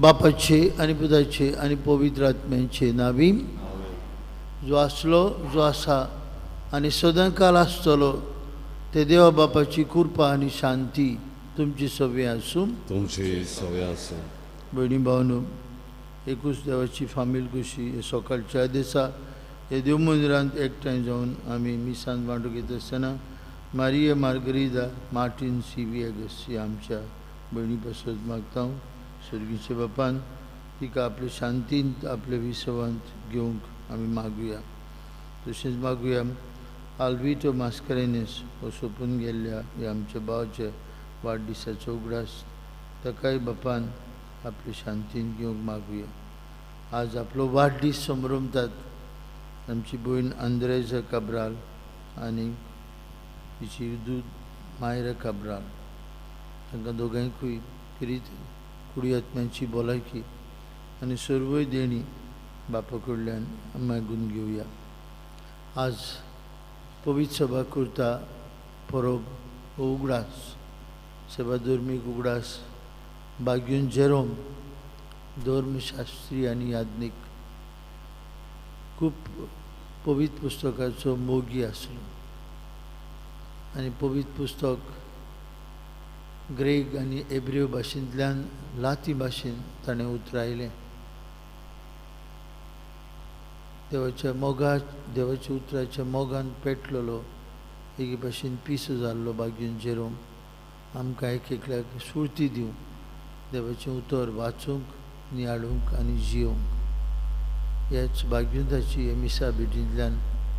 बापाचे आनी पुताचे आनी पवित्र आत्म्याचे नावी, जो आसलो, जो आसा आनी सदांकाल आसतलो ते देवा बापाची कृपा आनी शांती तुमची सगळी आसूं, तुमची सगळी आसूं। भयणी भावनो, एकूच देवाची फामील कशी सकाळच्या दिसा हे देव मंदिरांत एकठांय जावन आमी मिसान वांटो घेता आसतना मारिया मार्गरिदा मार्टीन सी व्हिएगस ही आमच्या भयणी पासत मागता। सर्गीच्या बापान तिका आपले शांतींत आपले विसवांत घेवंक आमी मागुया। तशेंच मागुया आल्विटो मास्करेनस हो सोंपून गेल्ल्या ह्या आमच्या भावाच्या वाडदिसाचो उगडास ताकाय बापान आपले शांतीन घेवंक मागुया। आज आपलो वाडदीस संभ्रमतात आमची भयण आंद्रेजा काब्राल आनी तिची दूत मायरा काब्राल, तांकां दोगांयकूय किरीत कुडी आत्म्यांची भलायकी आनी सर्वय देणी बापा कडल्यान मागून घेवया। आज पवित्र सभा करता परब हो उगडास, सभा धर्मीक उगडास बाग्यून जेरोम धर्मशास्त्री आनी याज्ञीक खूब पवित्र पुस्तकाचो मोगी आसलो आनी पवित्र पुस्तक ग्रेग आनी एब्रियो भाशेंतल्यान लाती भाशेन ताणें उतरायलें। देवाच्या मोगा, देवाच्या उतराच्या मोगान पेटलेलो एके भाशेन पिसो जाल्लो बाग्यून जेरोम आमकां एक एकल्याक स्फूर्ती दिवं, देवाचें उतर वाचूंक, नियाळूंक आनी जियोवंक। ह्याच बाग्युंताची हे मिसा भेटींतल्यान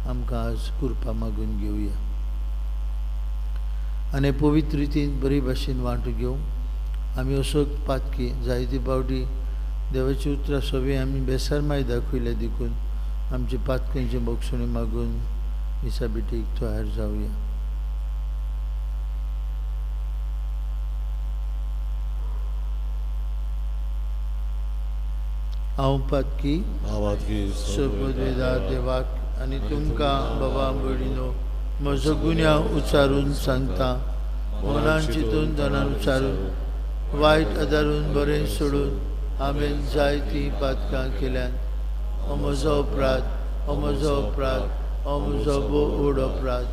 आमकां आज कृपा मागून घेवया आनी पवित्र रितीन बरी भाशेन वांटो घेवंक आमी असोच पातकी जायते फावटी देवाची उतरां सगळीं आमी बेसरमाय दाखयल्या देखून आमचे पातक्यांचे बक्षणी मागून मिसा भेटीक तयार जावया। हांव पातकी सोबदा देवाक आनी तुमकां बाबा भयणीनो म्हजो गुन्यांव उच्चारून सांगता। मनान चिंतून धनान उच्चारून वायट आदारून बरें सोडून हांवें जायतीं पातकां केल्यात। हो म्हजो अपराध, हो म्हजो अपराध, हो म्हजो भोव व्हड अपराध।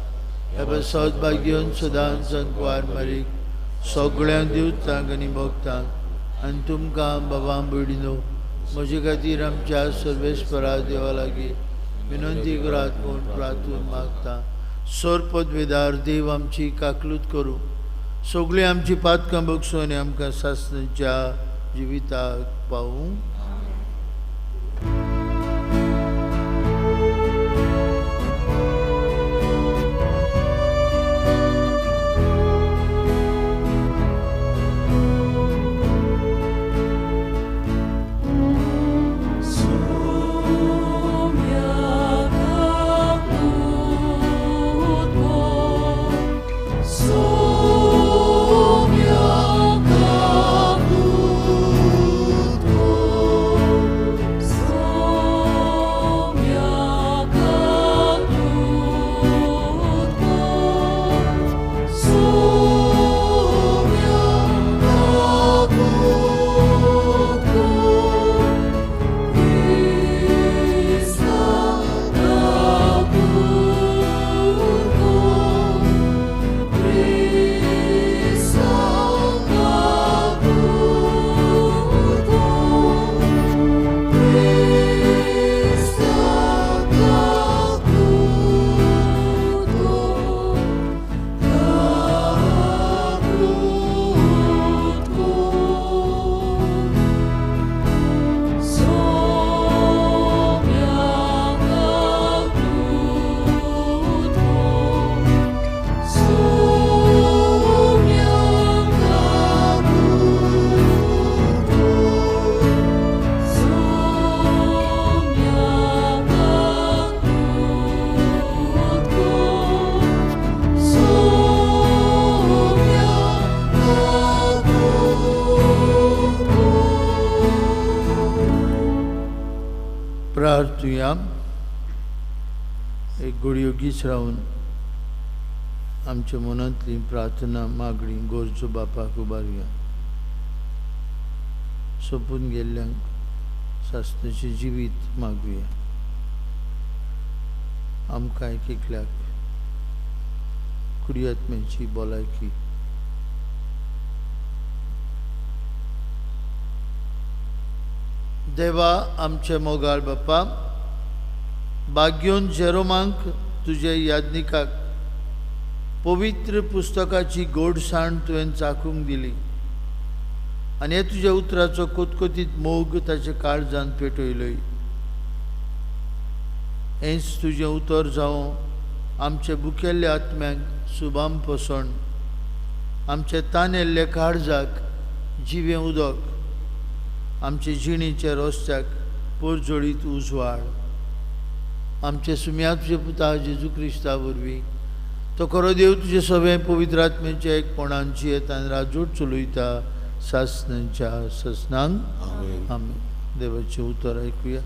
ह्या पासत भाग्योन सदांच संकवार मारीक सगळ्यांक दिवतांक आनी भोगतांक आनी तुमकां बाबा भयणीनो म्हजे खातीर आमच्या सर्वेस्परा देवा लागीं विनंती करात म्हूण प्रार्थून मागता। सोरपदवेदार देव आमची काकलूत करूं, सगळीं आमची पातकां बगसूं आनी आमकां सासणाच्या जिविताक पावूं। प्रार्थुया। एक घडयो गीस रावन आमच्या मनांतली प्रार्थना मागणी गरजो बापाक उबारुया। सोंपून गेल्ल्यांक सासणाचें जिवीत मागुया. आमकां एक एकल्याक कुडी आत्म्याची भलायकी. देवा आमचे मोगाळ बापा, भाग्योन जेरोमांक तुजे याज्ञिकाक पवित्र पुस्तकाची गोडसाण तुवें चाखूंक दिली आनी हे तुज्या उतराचो कोतकोतीत मोग ताचे काळजान पेटयलोय. हेंच तुजें उतर जावं आमचे बुकेल्ल्या आत्म्यांक सुबाम पोसण, आमचे तानेल्ले काळजाक जिवें उदक, आमचे जिणेच्या रस्त्याक पोरजोळीत उजवाड. आमचे सुम्या तुजे पुता जेजू क्रिस्ता वरवीं तो खरो देव तुजे सगळें पवित्र आत्म्याच्या एकपणान जियेतान राजूट चलयता सासणांच्या ससनांक. आमेन. देवाचें उतर आयकुया.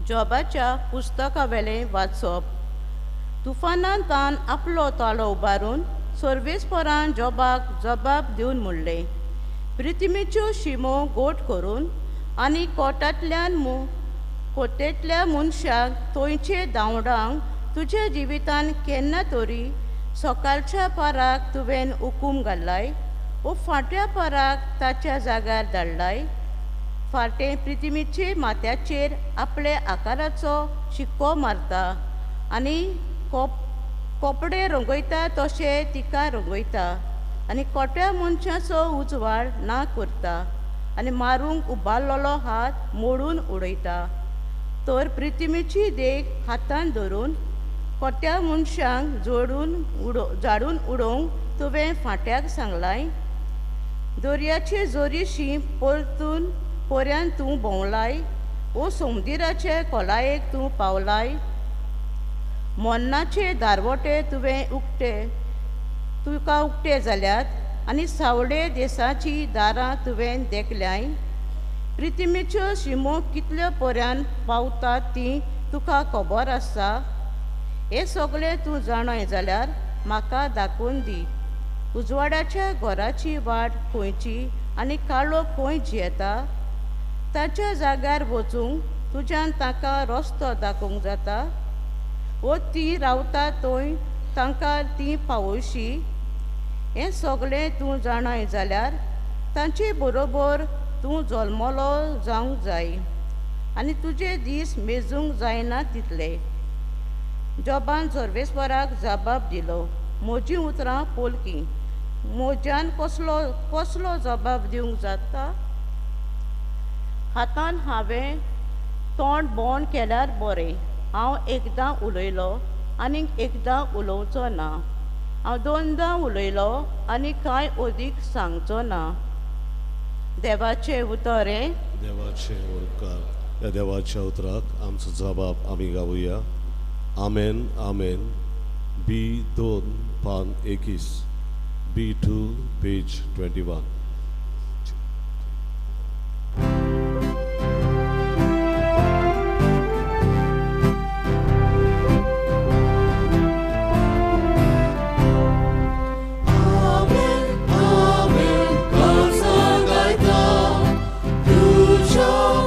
जॉबाच्या पुस्तकावेलें वाचप. तुफानान तान आपलो ताळो उबारून सर्वेस्परान जॉबाक जबाब दिवन म्हणलें, प्रितिमेच्यो शिमो गोट करून आनी कोटांतल्यान कोटेंतल्या मनशाक थंयचे धांवडांक तुज्या जिवितान केन्ना तरी सकाळच्या पाराक तुवें हुकूम घाल्लाय वो फांट्या पाराक ताच्या जाग्यार धाडलाय. फाटें प्रितिमेचे माथ्याचेर आपले आकाराचो शिक्को मारता आनी कपडे रंगयता तशें तिका रंगयता आनी कोट्या मनशाचो उजवाड ना करता आनी मारूंक उबारलेलो हात मोडून उडयता. तर प्रितिमेची देख हातान धरून कोट्या मनशांक जोडून जाडून उडोवंक तुवें फांट्याक सांगलाय. दर्याचे जोरीशी परतून पर्यान तूं भोंवलाय वो समुद्राचे खोलायेक तूं पावलाय. मरणाचे दारवटे तुवें उक्ते तुका उक्ते जाल्यात आनी सावळे देसाची दारां तुवें देखल्याय. प्रितिमेच्यो शिमो कितल्यो पर्यान पावतात ती तुका खबर आसा. हें सगळें तूं जाणाय जाल्यार म्हाका दाखोवन दी. उजवाडाच्या घराची वाट खंयची आनी काळो खंय जियेता ताच्या जाग्यार वचूंक तुज्यान ताका रस्तो दाखोवंक जाता. वो ती रावता थंय तांकां ती पावोशी. हें सगळें तूं जाणाय जाल्यार तांचे बरोबर तूं जल्मलो जावंक जाय आनी तुजे दीस मेजूंक जायना तितले. जॉबान सर्वेस्वराक जबाब दिलो, म्हजीं उतरां पोलकीं, म्हज्यान कसलो कसलो जबाब दिवंक जाता. हातान हांवें तोंड बंद केल्यार बरें. हांव एकदां उलयलो आनीक एकदां उलोवचो ना. हांव दोनदां उलयलो आनी कांय अदीक सांगचो ना. देवाचें उतर हें. देवाचें उपकार. ह्या देवाच्या उतराक आमचो जबाब आमी गावया. आमेन आमेन. बी 2 पान 21, B2 page 21. Joe.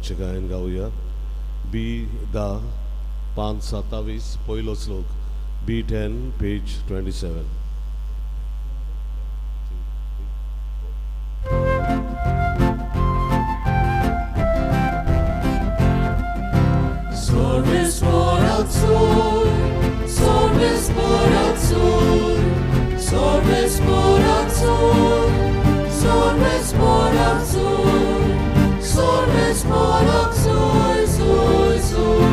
देवाचें गायन गावया. बी 10 5 27 पयलो श्लोक, B10 page 27. Sorbes por azul, sorbes por azul, sorbes por azul, sorbes por azul, sorbes por azul, azul, azul.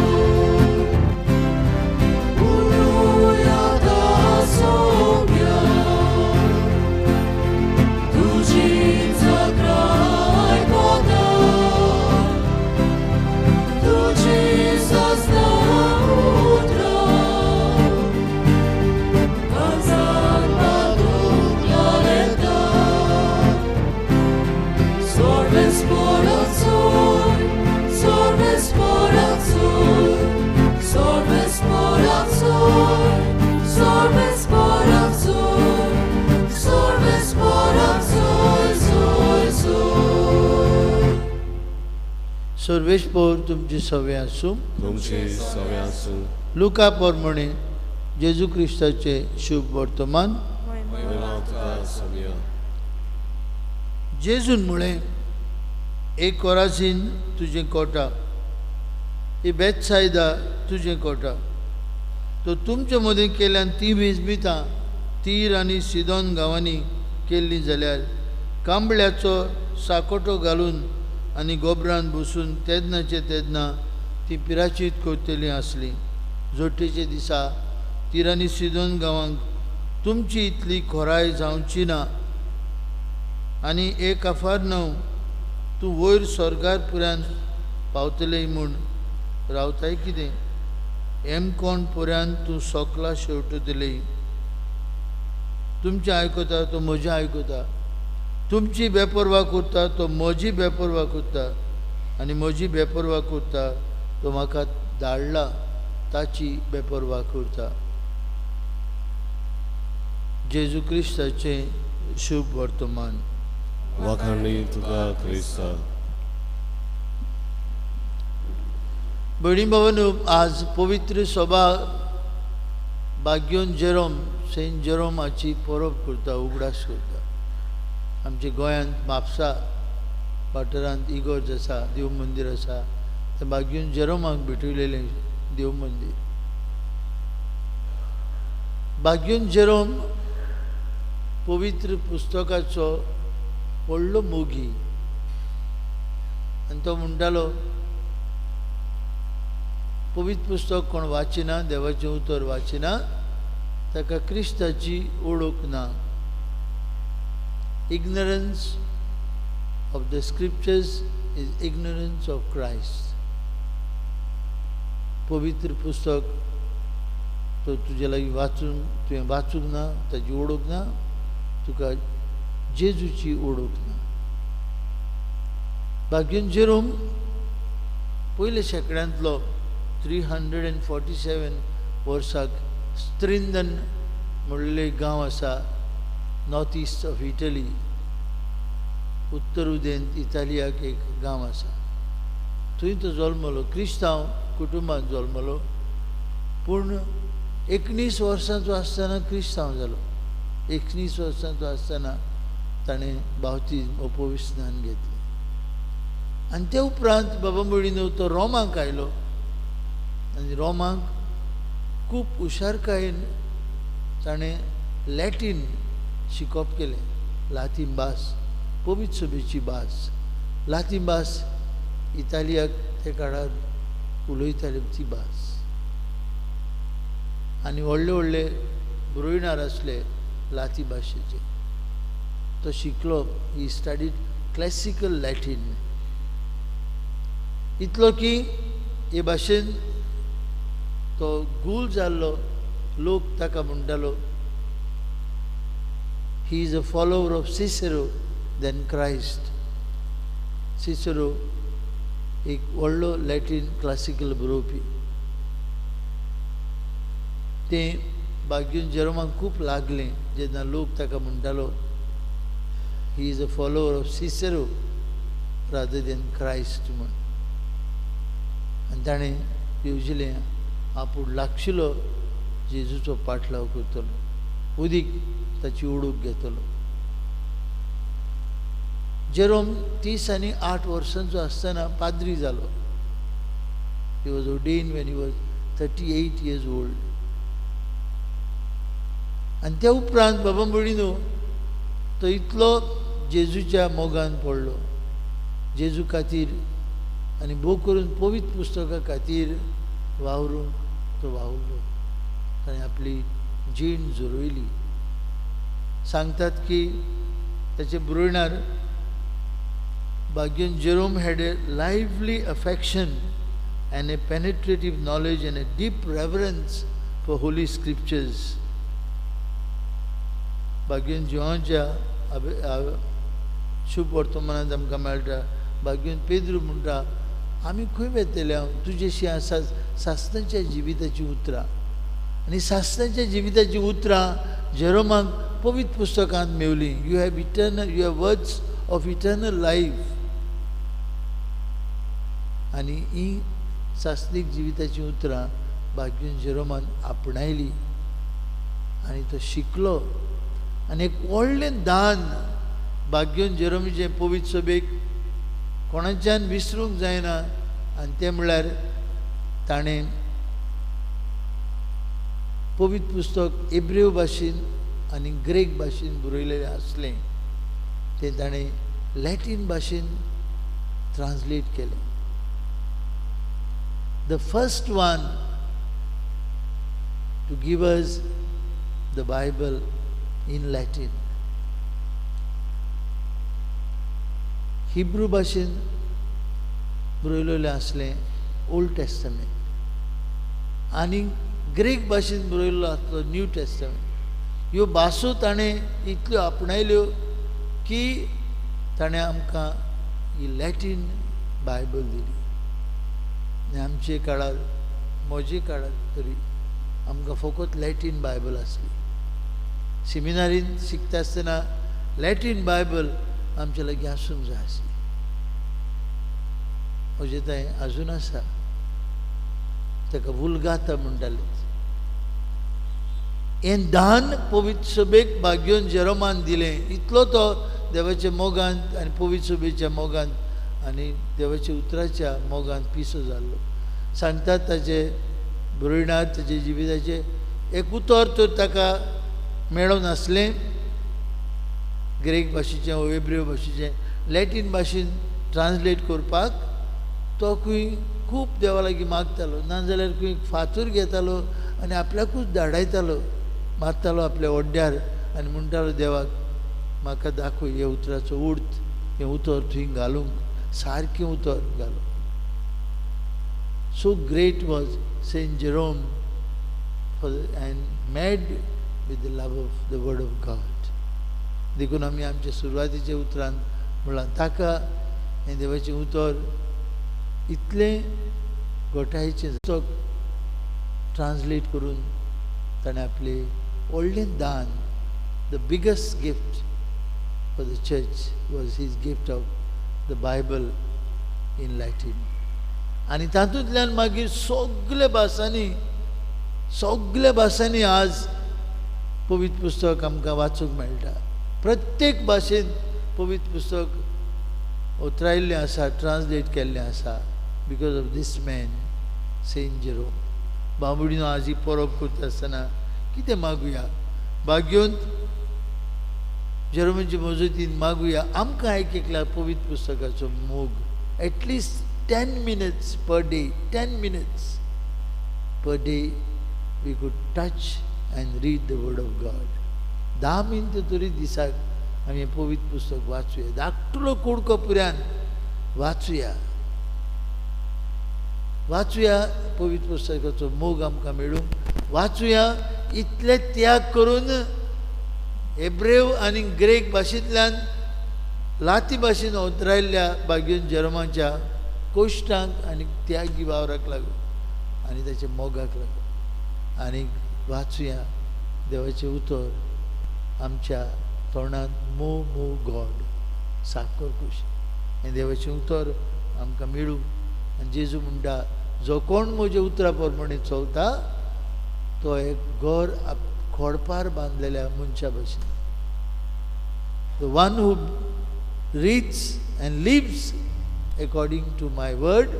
Uluya da songya, tujin zakrai kota, tujin sasna utra, kansan batuk laleta. Sorbes por azul, sorbes por azul, sorbes por azul, sorbes por azul, sorbes por azul, azul, azul. Sarvesh पोर तुमची सवे आसूं, तुमचे सवे आसूं. लुका प्रमाणे जेजू क्रिस्ताचे शुभ वर्तमान. महिमा तुका सोमया. जेजून म्हळें, एक कोरासीन तुजें कोटा, ही बेतसायदा तुजें कोटा. तो तुमचे मदीं केल्यान ती विजमितां तीर आनी सिदोन गांवांनी केल्लीं जाल्यार कांबळ्याचो साकोटो घालून आनी गोबरान बसून तेदनाचे तेदना ती पिराचीत करतलीं आसलीं. जोटेचे दिसा तीर आनी सिदोन गांवांक तुमची इतली खोराय जावची ना. आनी एक अफार न्हू तूं वयर स्वर्गार पुऱ्यान पावतलें म्हूण रावताय कितें? एम कोण पुऱ्यान तूं सोकला शेवटतलें. तुमचें आयकता तो म्हजें आयकता, तुमची बेपर्वा करता तो म्हजी बेपर्वा करता, आनी म्हजी बेपर्वा करता तो म्हाका धाडला ताची बेपर्वा करता. जेजू क्रिस्ताचें शुभ वर्तमान. वाखाणी तुका क्रिस्ता. भयणी भावांनो, आज पवित्र सभा बाग्योन जेरोम, सेंट जेरोम हाची परब करता, उगडास करता. आमच्या गोंयांत म्हापसा वाठारांत इगोर्ज आसा, देव मंदीर आसा, तें बाग्योन जेरोमाक भेटयलेलें देव मंदीर. बाग्योन जेरोम पवित्र पुस्तकाचो व्हडलो मोगी आनी तो म्हणटालो, पवित्र पुस्तक कोण वाचिना, देवाचें उतर वाचिना, ताका क्रिस्ताची ओळख ना. Ignorance of the scriptures is ignorance of Christ. पवित्र पुस्तक तो तुजे लागीं वाचून तुवें वाचूंक ना, ताजी ओळख ना, तुका जेजूची ओळख ना. बाग्योन जेरोम पयल्या शेंकड्यांतलो 347 वर्साक स्त्रिंदन म्हणलें गांव आसा, नॉर्थ इस्ट ऑफ इटली, उत्तर उदेंत इतालियाक एक गांव आसा, थंय तो जल्मलो. क्रिस्तांव कुटुंबांत जल्मलो, पूण 19 वर्सांचो आसतना क्रिस्तांव जालो. 19 वर्सांचो आसतना ताणें बावतीज्म पवित्र घेतलें. आनी ते उपरांत बाबा मुळीनो तो रोमाक आयलो आनी रोमाक खूब हुशारकायेन ताणें लॅटीन शिकप केलें. लातीन भास, पवित्र सभेची भास, लातीन भास इतालियाक त्या काळार उलयताले ती भास. आनी व्हडले व्हडले बरोयणार आसले लाती भाशेचे. तो शिकलो, ही स्टडीड क्लासिकल लॅटीन. इतलो की हे भाशेन तो गूल जाल्लो. लोक ताका म्हणटालो, he is a follower of Cicero than Christ. Cicero एक व्हडलो लॅटीन क्लासिकल बरोवपी. तें बाग्योन जेरोमाक खूब लागलें जेन्ना लोक ताका म्हणटालो, he is a follower of Cicero rather than Christ म्हूण. आनी ताणें येवजिलें आपूण लागशिलो जेजूचो पाटलाव करतलो, उदीक ताची उडूक घेतलो. जेरोम 38 वर्सांचो आसतना पाद्री जालो. He was ordained when he was 38 years old. आनी त्या उपरांत बाबा भयणीनो तो इतलो जेजूच्या मोगान पडलो, जेजू खातीर आनी भोव करून पवित्र पुस्तका खातीर वावरूंक तो वावुरलो. ताणें आपली जीण झरयली. सांगतात की ताचे बरोवणार Bagyun Jerome had a lively affection and a penetrative knowledge and a deep reverence for Holy Scriptures. Bagyun जेरोमाच्या शुभ वर्तमानांत आमकां मेळटा. बाग्यून पेद्रू म्हणटा आमी खंय वेतले, हांव तुजेशी आसा सासणाच्या जिविताचीं उतरां. आनी सासणाच्या जिविताचीं उतरां जेरोमाक पवित्र पुस्तकांत मेवलीं. You have eternal, you have words of eternal life. आनी ही सासणीक जिविताचीं उतरां बाग्यून जेरोमान आपणायली आनी तो शिकलो. आनी एक व्हडलें दान बाग्यून जेरोमीचें पवित्र सभेक कोणाच्यान विसरूंक जायना, आनी तें म्हळ्यार ताणें पवित्र पुस्तक एब्रेव भाशेन आनी ग्रीक भाशेन बरयलेलें आसलें तें ताणें लॅटीन भाशेन ट्रान्सलेट केलें. The first one to give us the Bible in Latin. Hebrew भाशेन बरयलेलें आसलें ओल्ड टेस्टमेंट आनी ग्रीक भाशेन बरयल्लो आसलो न्यू टेस्टमेंट. ह्यो भासो ताणें इतल्यो आपणायल्यो की ताणें आमकां ही लॅटीन बायबल दिली. आनी आमचे काळार, म्हजे काळार तरी आमकां फकत लॅटीन बायबल आसली. सेमिनारीन शिकता आसतना लॅटीन बायबल आमचे लागीं आसूंक जाय आसली. म्हजें थंय आजून आसा, ताका वुलगाता म्हणटाले. हें दान पवित्र सभेक बाग्योन जेरोमान दिलें. इतलो तो देवाच्या मोगान आनी पवित्र सभेच्या मोगान आनी देवाच्या उतराच्या मोगान पिसो जाल्लो. सांगतात ताचे बरोयणात ताचे जिविताचें एक उतर तर ताका मेळोन आसलें, ग्रीक भाशेचें वो एब्रेव भाशेचें लॅटीन भाशेन ट्रान्सलेट करपाक तो खंय खूब देवा लागीं मागतालो, नाजाल्यार खंय फातूर घेतालो आनी आपल्याकूच धाडायतालो, मारतालो आपल्या ओड्ड्यार आनी म्हणटालो देवाक म्हाका दाखय ह्या उतराचो अर्थ, हें उतर थंय घालूंक, सारकें उतर घालूंक. So great was Saint Jerome for and mad with the love of the word of God. देखून आमी आमच्या सुरवातीच्या उतरान म्हणलां ताका हें देवाचें उतर इतलें गोठायेचें पुस्तक ट्रान्सलेट करून ताणें आपलें व्हडलें दान, the biggest gift for the church was his gift of the Bible in Latin. आनी तातूंतल्यान मागीर सगल्या भासांनी, सगल्या भासांनी आज पवित्र पुस्तक आमकां वाचूंक मेळटा. प्रत्येक भाशेन पवित्र पुस्तक उतरायल्लें आसा, ट्रान्सलेट केल्लें आसा because of this man Saint Jerome. बांबुडीनो आज ही परब करता आसतना कितें मागुया, बाग्योन जेरोमाचे मजतीन मागुया आमकां एक एकल्या पवित्र पुस्तकाचो मोग, at least 10 minutes per day, 10 minutes per day we could touch and read the word of God. 10 मिनटां तरी दिसाक आमी पवित्र पुस्तक वाचुया, धाकटुलो कुडको पुऱ्यान वाचुया, वाचुया पवित्र पुस्तकाचो मोग आमकां मेळूंक वाचुया. इतले त्याग करून एब्रेव आनी ग्रीक भाशेंतल्यान लाती भाशेन उतरायल्ल्या बाग्योन जेरोमाच्या कोश्टांक आनी त्यागी वावराक लागून आनी ताच्या मोगाक लागून. आनी वाचुया देवाचें उतर आमच्या तोंडांत मोव मोव गॉड साकर कशी हें देवाचें उतर आमकां मेळूं. आनी जेजू म्हणटा जो कोण म्हज्या उतरा प्रमाणे चलता तो एक घर खोडपार बांदलेल्या मनशा भशेन. The one who reads and lives according to my word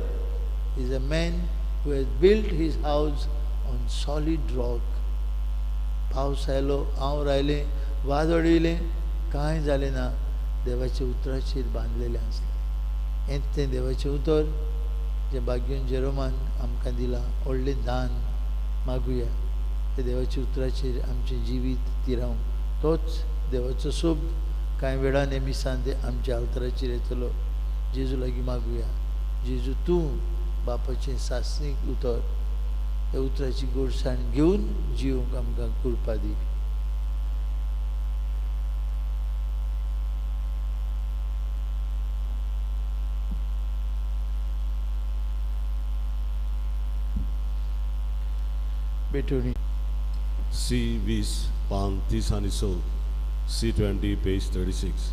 is a man who has built his house on solid rock. पावस आयलो, हांव रायलें, वादळ येयलें, कांय जालें ना, देवाच्या उतराचेर बांदलेलें आसलें. हेंच तें देवाचें उतर जें बाग्यून जेरोमान आमकां दिलां, व्हडलें दान मागुया. त्या देवाच्या उतराचेर आमचें जिवीत तिरावंक तोच देवाचो शब्द कांय वेळान मिसान ते आमच्या अवतराचेर येतलो. जेजू लागीं मागुया. जेजू तूं बापाचें सासणीक उतर, ह्या उतराची गोडसाण घेवन जिवंक आमकां कृपा दी. भेटवणी सी 20 पान 30 आनी 6, सी 20 पेज 36.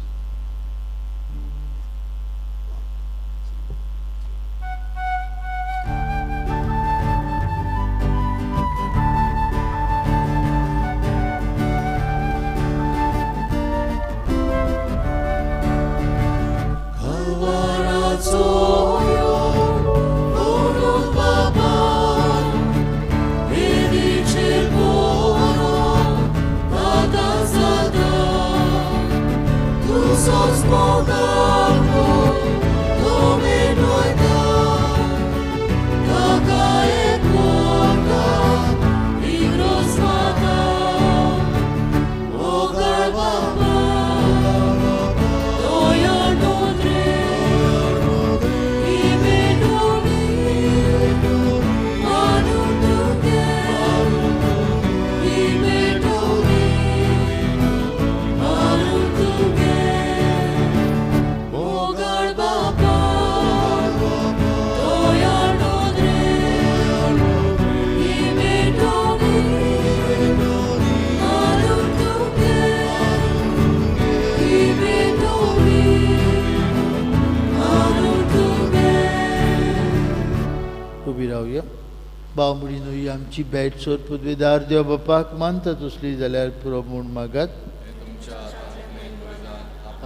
बावमडीन ही आमची भेट सोर पदवेदार देव बापाक मानता तसली जाल्यार पुरो म्हूण मागात.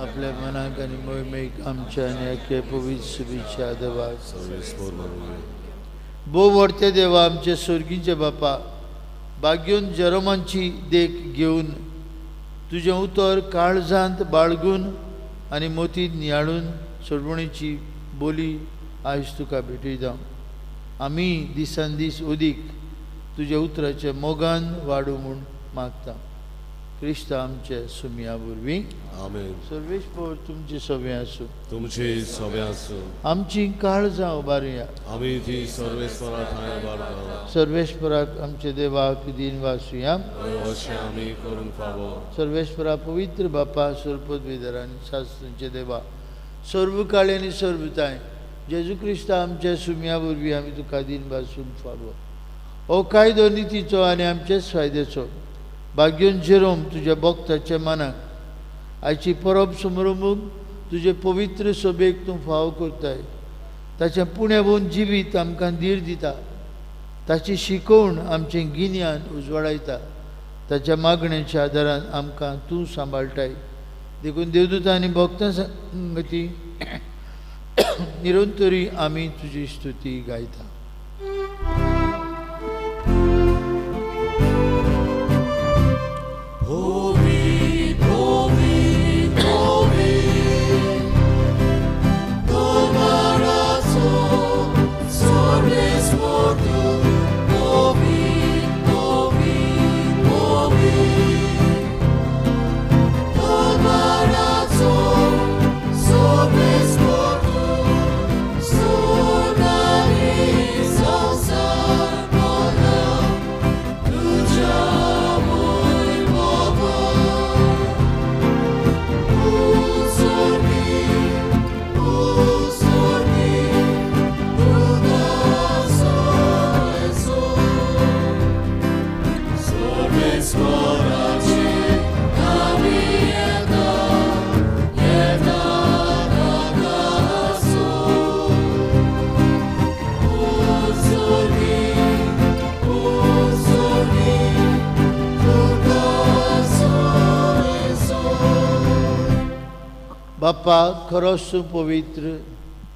आपल्या मनाक आनी मोहिमेक आमच्या आनी अख्खे पवित्र शुभेच्छा देवाक. भोव व्हडते देवा आमचे स्वर्गीचे बापा, बाग्यून जेरोमांची देख घेवन तुजें उतर काळजांत बाळगून आनी मोतींत नियाळून सोडवणीची बोली आयज तुका भेटयता. आमी दिसान दीस अदीक तुज्या उतराच्या मोगान वाडूं म्हूण मागता. क्रिस्त आमचे सुमया वरवीं. आमेन. सर्वेस्पर तुमचे सवे आसूं. तुमचे सवे आसूं. आमची काळजां उबारुया. आमी ती सर्वेस्परा ठांय उबारता. सर्वेस्पराक आमचे देवाक दिन वासुया. अशें आमी करूंक फावो. सर्वेस्परा पवित्र बापा, सर्वपदवीधर आनी शास्त्रांचे देवा, सर्व काळी आनी सर्वताय जेजू क्रिस्त आमच्या सुमया वरवीं आमी तुका दिन वासूंक फावो. हो कायदो नितीचो आनी आमचेच फायद्याचो. भाग्योन जेरोम तुज्या भक्ताच्या मनाक आयची परब समरंभूंक तुजे पवित्र सभेक तूं फावो करताय. ताचें पुणेवून जिवीत आमकां धीर दिता. ताची शिकोवण आमचें गिन्यान उजवाडायता. ताच्या मागण्याच्या आदारान आमकां तूं सांबाळटाय. देखून देवदूत आनी भक्तां संगती निरंतरी आमी तुजी स्तुती गायता. Sonaria. बापा खरोच तूं पवित्र,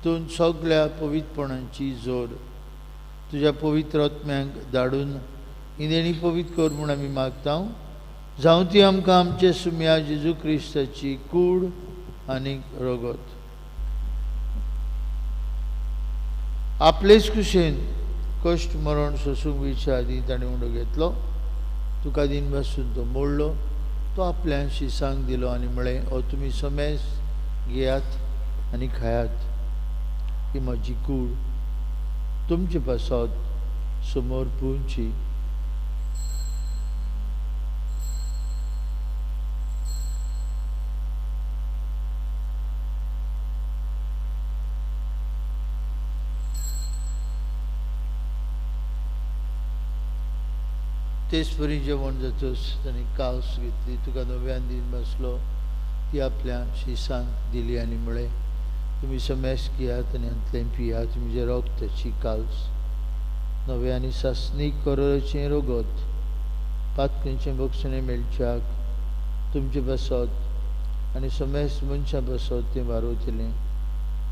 तूं सगळ्या पवित्रपणाची जोड. तुज्या पवित्र आत्म्यांक धाडून ही देणी पवित्र कर म्हूण आमी मागता. जावं ती आमकां आमचे सुम्या जेजू क्रिस्ताची कूड आनी रगत. आपलेच कुशेन कश्ट मरण सोसूंक वयच्या आदीं ताणें उंडो घेतलो, तुका दिन बसून तो मोडलो, तो आपल्या शिसांक दिलो आनी म्हळें, हो तुमी समेस घेयात आनी खायात, ही म्हजी कूड तुमचे पासत समोर पुंची. तेच परी जेवण जातच ताणें कावस घेतली, तुका नव्यान दिन बसलो, ती आपल्या शिसांक दिली आनी म्हळें, तुमी समेस घेयात आनी हांतलें पियात, तुमचें रगताची काल्स नव्या आनी सासणीक करोराचें रगत पातकांचें बक्षणें मेळच्याक तुमचे पासत आनी समेस मनशां पासत तें वारोवतलें.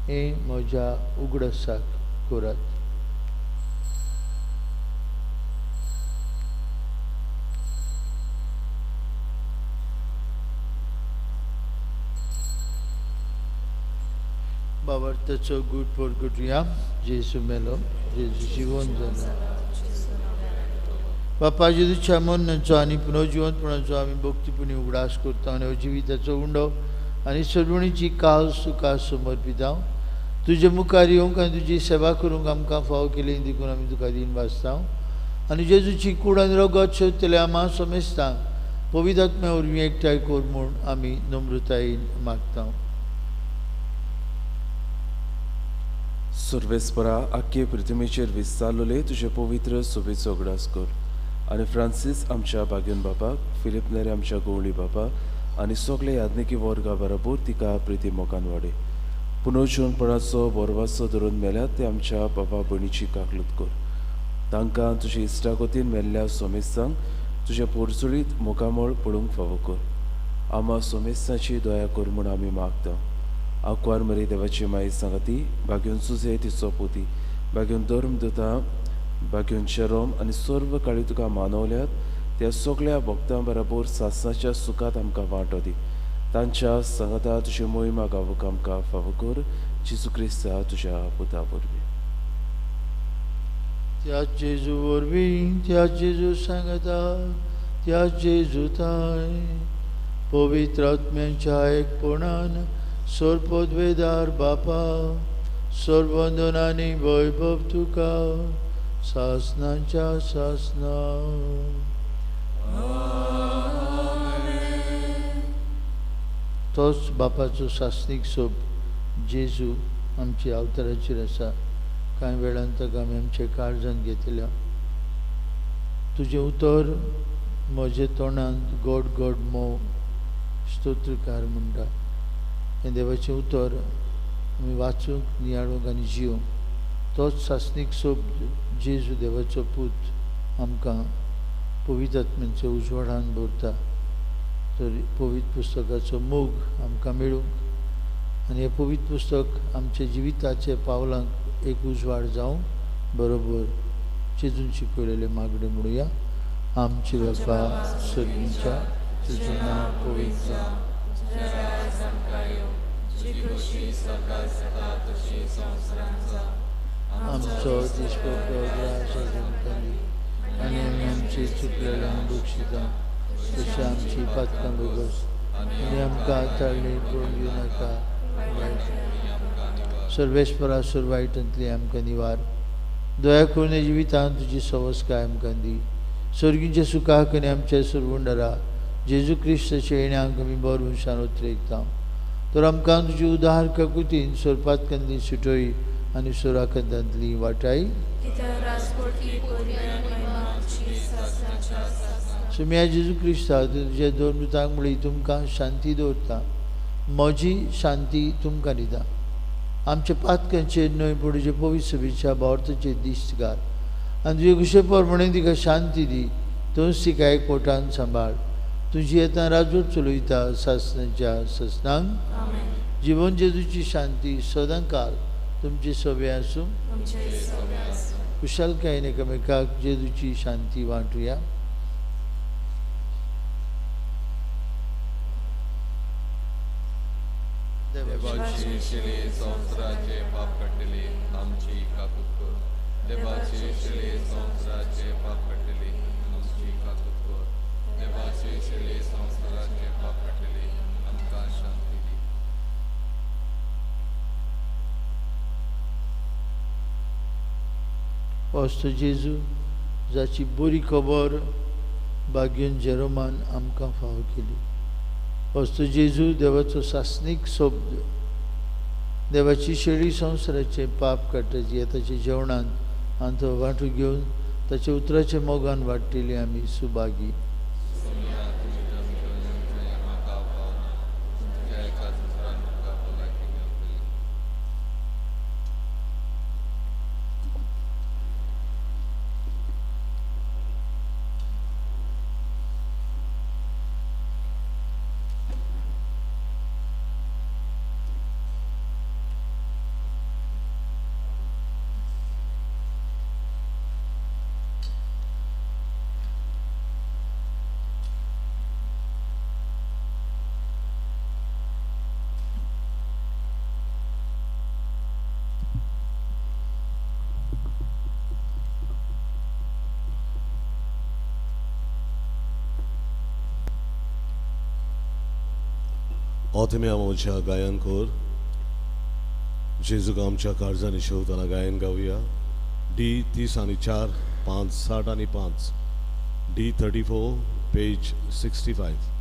हें म्हज्या उगडासाक करात. बाबार्थाचो गूट परगटुया. जेजू मेलो, जेजू जिवन जालो. बापा जेजूच्या मरणाचो आनी पुनर्जिवंतपणाचो आमी भक्तीपुणी उगडास करता आनी हो जिविताचो उंडो आनी सरवणीची काल तुका समर्पिता. तुजे मुखार येवंक आनी तुजी सेवा करूंक आमकां फावो केली देखून आमी तुका दीन वाचता. आनी जेजूची कूड आनी रगत सोदतल्या आमा समेस्तांक पवित्र आत्म्या वरवीं एकठांय कर म्हूण आमी नम्रतायेन मागता. सर्वेस्परा आख्खे पृथ्वीचेर विस्तारलेले तुजे पवित्र सोबेचो उगडास कर आनी फ्रांसीस आमच्या बागेन बापाक, फिलीप नेरे आमच्या गवळी बापाक आनी सगळे याज्ञिकी वर्गा बरोबर तिका प्रिती मोगान वाडय. पुनर्जिवनपणाचो बोरवासो धरून मेल्यात ते आमच्या बाबा भयणीची काकलूत कर. तांकां तुजे इश्टागतीन मेल्ल्या सोमेस्तांक तुज्या पोरचुळीत मुखामळ पळोवंक फावो कर. आमा सोमेस्तांची दया कर म्हूण आमी मागता. आंकवार मरी देवाची माई सांगाती, बागेवन सुजे तिचो पोती, बागेवन धर्म दुता, बागेवन शेरोम आनी सर्व काळी तुका मानवल्यात त्या सगळ्या भक्तां बरोबर सासणाच्या सुखांत आमकां वांटो दी. तांच्या सांगाता तुजी मोहिमा गावूंक आमकां फावो कर. जेजू क्रिस्ता तुज्या पुता वरवीं. त्या जेजू वरवीं, त्या जेजू सांगाता, त्या जेजू ताय पवित्र आत्म्याच्या एकपणान सर्वपदवेदार बापा सर्वंदनानी वैभव तुका सासनाच्या सासना. तोच बापाचो सासणीक सोब जेजू आमच्या अवताराचेर आसा. कांय वेळान ताका आमी आमच्या काळजान घेतल्या. तुजें उतर म्हज्या तोंडांत गोड गोड मोव स्तोत्रकार म्हणटा. हें देवाचें उतर आमी वाचूंक, नियाळूंक आनी जिवंक. तोच सासणीक सोब जेजू देवाचो पूत आमकां पवित्र आत्म्याच्या उजवाडान भरता. तर पवित्र पुस्तकाचो मोग आमकां मेळूंक आनी हें पवित्र पुस्तक आमच्या जिविताच्या पावलांक एक उजवाड जावं बरोबर जेजून शिकयलेलें मागणें म्हणुया. आमचे बापा सर्गीच्या, तुजें नांव पवित्र जावं, आमचो दिसपट्टो ग्रास आमकां दी आनी आमी आमचे चुकलेल्यांक बक्षिता तशें आमची पातकां भोगस आनी आमकां ताळणी पळोवन दिवं नाका. सर्वेस्परा सर्व वायटांतली आमकां निवार. दया करून जिवितांत तुजी सवस्काय आमकां दी. सर्गींच्या सुखाक आनी आमच्या सरवंडरा जेजू क्रिस्ताच्या येण्याक आमी बरो मनशान उतरयता. तर आमकां तुजी उदार काकुतीन सोरपातकांतली सुटय आनी सोराकंतांतली वाटाय. सुम्या जेजू क्रिस्ता तुज्या दोन दुतांक म्हळी तुमकां शांती दवरता, म्हजी शांती तुमकां दिता. आमच्या पातकांचेर न्हय पूण तुजे पवित्र सभेच्या भावार्थाचेर दिश्ट घाल आनी तुजे कुशे प्रमाणे तिका शांती दी. तूंच तिका एकवटान सांबाळ. तुजी येता राजवट चलयता सासणाच्या सासणांक. जिवन जेजूची शांती सदांकाल तुमची सवे आसूं. कुशलकायेन एकामेकाक जेजूची शांती वांटुया. देवाची शिली संवसाराचे पाप काडटली आमची काकूत कर. देवाची शिली संवसाराचे पाप काडटली आमची काकूत कर. देवाची शिली संवसाराचे पाप काडटली आमकां शांती दी. पावस्तो जेजू जाची बरी खबर बागेन जेरोमान आमकां फावो केली. वस्तू जेजू देवाचो सासणीक शब्द, देवाची शेळी संवसाराचें पाप काडटाची ताच्या जेवणान आनी तो वांटू घेवन ताच्या उतराच्या मोगान वाडटली आमी सुभागी. आत्म्या आमच्या गायन कर जेजूक आमच्या काळजांनी शेवताना गायन गावया. डी 30 आणि 4 5 60 आणि 5 डी 34 पेज 65.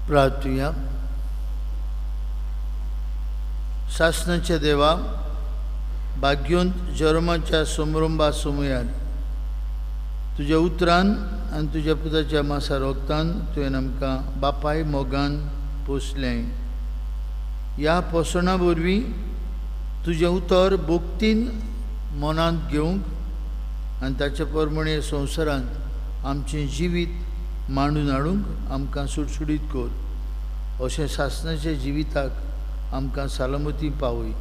प्रार्थुया. सासणाच्या देवा, भाग्योंत जेरोमाच्या समरंबा समयार तुज्या उतरान आनी तुज्या पुताच्या मासा रोगतान तुवें आमकां बापाय मोगान पोसलें. ह्या पोसणा वरवीं तुजें उतर भक्तीन मनांत घेवंक आनी ताचे प्रमाणे संवसारांत आमचें जिवीत मांडून हाडूंक आमकां सुटसुटीत कर. अशें सासणाच्या जिविताक आमकां सलामती पावय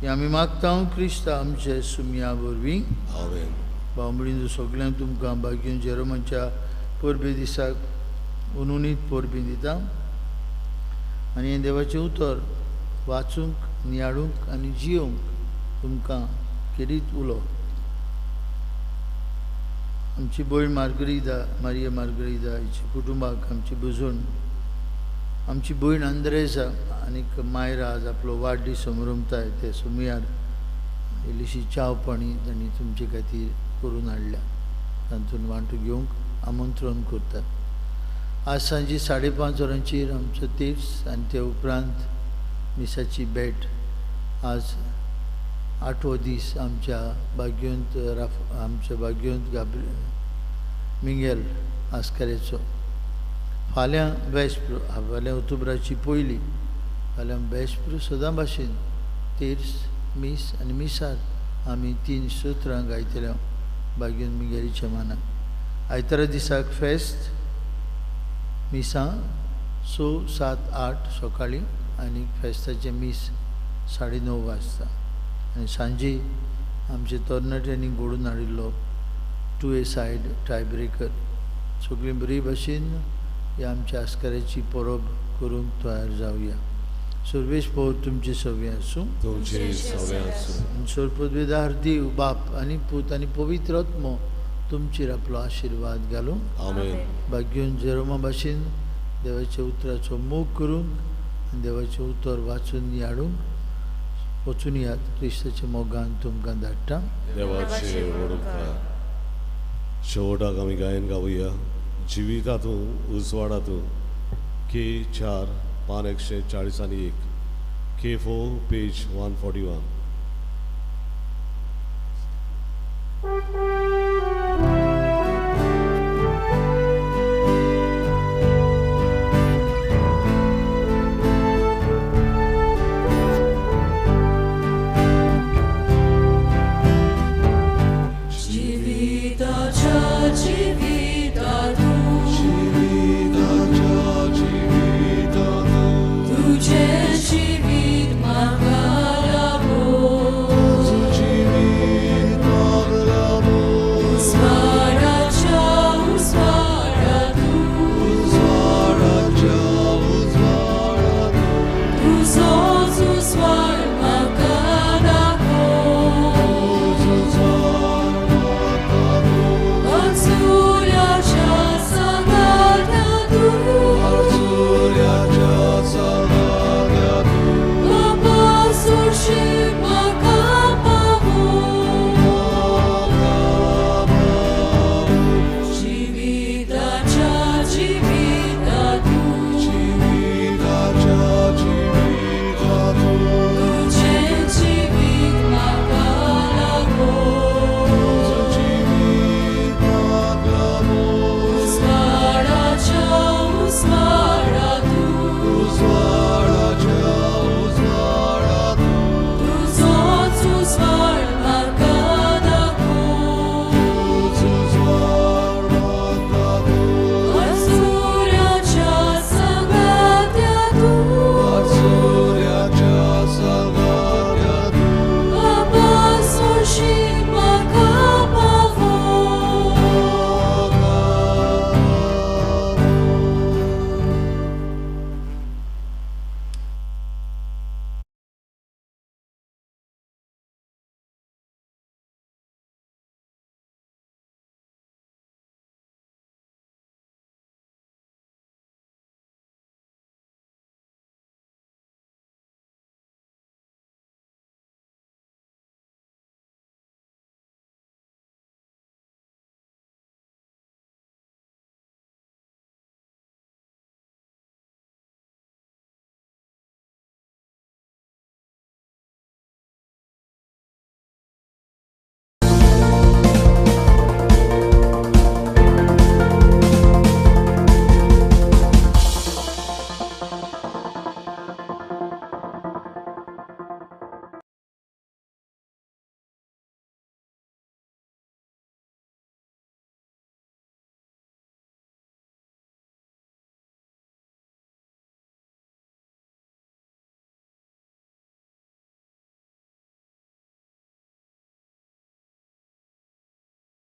हें आमी मागता क्रिस्ता आमचे सुमया वरवीं. आमेन. भावंबळीन सगल्यांक तुमकां भाग्यून जेरोमाच्या परबे दिसाक उनुनीत परबी दिता आनी हें देवाचें उतर वाचूंक, नियाळूंक आनी जियोवंक तुमकां खेरीत उलो. आमची भयण मार्गरिदा, मारिया मार्गरिदा हिच्या कुटुंबाक आमची बुजवण, आमची भयण आंद्रेजा आनीक मायरा आज आपलो वाडदीस समरमताय ते सुमयार इल्लीशी च्याव पाणी तांणी तुमचे खातीर करून हाडल्या, तातूंत वांटो घेवंक आमंत्रण करतात. आज सांजे 5:30 वरांचेर आमचो तीर्थ आनी ते उपरांत मिसाची भेट. आज 8वो दीस आमच्या भाग्यवंत आमच्या भाग्यवंत गाब्रियल मिंगेल आस्कारेचो. फाल्यां वेस्प्र, फाल्यां ऑक्टोबराची पयली, फाल्यां वेस्प्र सदां भाशेन तीर्थ, मीस आनी मिसार आमी 3 स्तोत्रां गायतले भाग्यवंत मिंगेलीच्या मानाक. आयतारा दिसाक फेस्त, मिसां 6, 7, 8 सकाळीं आनी फेस्ताचें मीस 9:30 वाजता. आनी सांजे आमचे तरणाट्यांनी घडोवन हाडिल्लो 2 ए सायड टायब्रेकर. सगळीं बरी भाशेन ह्या आमच्या आस्काराची परब करूंक तयार जावया. सर्वेश पौर तुमचे सवे आसूं. तुमचे सवे आसूं. सर्वपदवीदार देव बाप आनी पूत आनी पवित्र आत्मो तुमचेर आपलो आशिर्वाद घालूं. आमेन. भाग्यून जेरोमा भाशेन देवाच्या उतराचो मोग करूंक आनी देवाचें उतर वाचून हाडूंक वचून यात. क्रिस्ताच्या मोगान तुमकां धाडटा. देवाचे व्हड उपकार. शेवटाक आमी गायन गावया जिवितातूं उजवाडातूं K 4 पान 141 K 4 page 141.